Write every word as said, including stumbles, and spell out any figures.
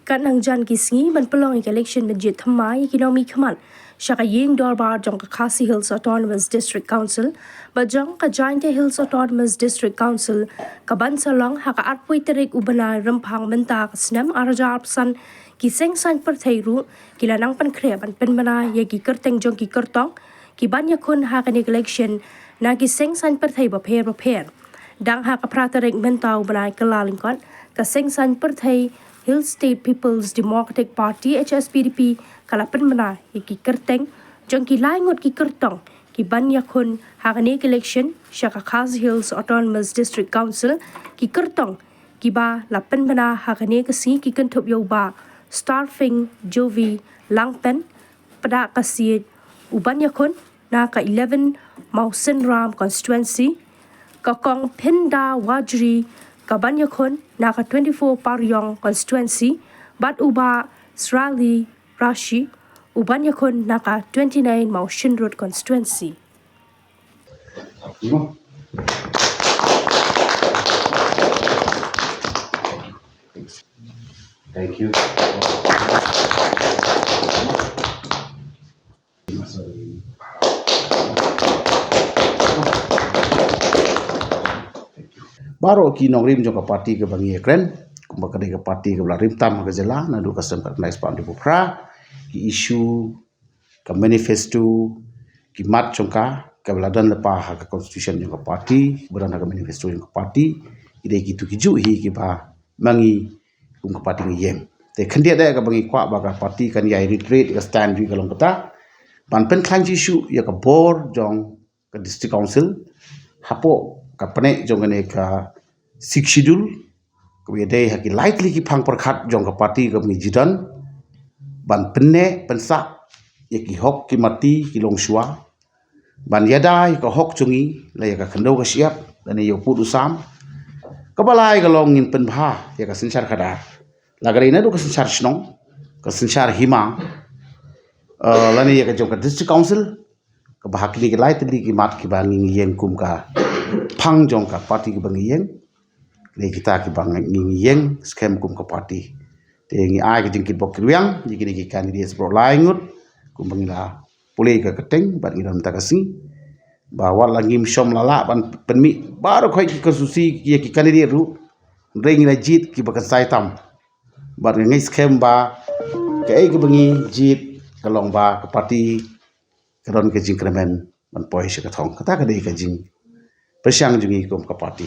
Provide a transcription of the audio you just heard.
Katba nang jan ki sngi ban pynlong ïa ka election ban jied thymmai ïa ki nongmihkhmat sha ka ïing dorbar jong ka Khasi Hills Autonomous District Council bad jong ka Jaintia Hills Autonomous District Council, kaban sa long ha ka arphew tarik u bnai Rymphang mynta ka snem ar hajar arphew san, ki seng saiñ pyrthei ruh ki la nang pynkhreh ban pynbna ïa ki kyrteng jong ki kyrtong kiban ïakhun ha kane ka election na ki seng saiñ pyrthei bapher bapher. Dang ha ka phra tarik mynta u bnai Kyllalyngkot, ka seng saiñ pyrthei Hill State People's Democratic Party, H S P D P, ka la pynbna ïa ki kyrteng jong ki lai ngut ki kyrtong kiban ïakhun ha kane ka election sha ka Khasi Hills Autonomous District Council. Ki kyrtong kiba la pynbna ha kane ka sngi ki kynthup ïa u Bah Starfing Jovi Langpen, Pdeng Kasiej, uban ïakhun na ka eleven Mawsynram constituency, ka Kong Phinda Wajri, kaban ïakhun na ka twenty-four Pariong constituency, bad u Bah Srali Rashi, uban ïakhun na ka twenty-nine Mawshynrut constituency. Thank you. Baroh ki nongrim jong ka party kaba ngi ïakren, kumba ka dei ka party kaba la rim tam ha ka jylla naduh ka snem khatkhyndai spah hynriewphew phra, ki issue, ka manifesto, ki mat jong ka, kaba la don lypa ha ka constitution jong ka party, ba don ha ka manifesto jong ka party, ki dei kitu kijuh hi kiba ma ngi kum ka party ngi ïeng. Te khyndiat de kaba ngi kwah ba ka party kan ïai reiterate ka stand jong ka long kata, ban pynkhlaiñ shisha ïa ka bor jong ka District Council hapoh ka pdeng jong kane ka Sixth Schedule, kaba ïadei ha ki lai tylli ki phang pyrkhat jong ka party kaba ngi ju don, ban pynneh pynsah ïa ki hok ki mati ki longshuwa, ban ïada ïa ka hok jong ngi, la ïa ka khyndew ka shyiap, lane ïa u pud u sam. Kaba lai ka long ngin pynbha ïa ka synshar khadar, la ka dei naduh ka synshar shnong, ka synshar hima, eh, lane ïa ka jong ka District Council, kaba ha kine ki lai tylli ki mat kiba ngi ïeng kum ka phang jong ka party kiba ngi ïeng. Kine kita kiba ngi ïeng skhem kum ka party. Te ngi ai ka jingkyrpad kyrwiang ïa kine ki candidates baroh lai ngut, kumba ngi la pule ka kyrteng bad ngi don mynta ka sngi, ba wat la ngim shym la lah ban pynmih baroh khoit ki constituency ïa ki candidate ruh, hynrei ngi la jied kiba kynsai tam. Bad nga ngeit skhem ba kaei kaba ngi jied ka long ba ka party ka don ka jingkyrmen ban poi sha ka thong. Kata ka dei ka jingpyrshang jong ngi kum ka party.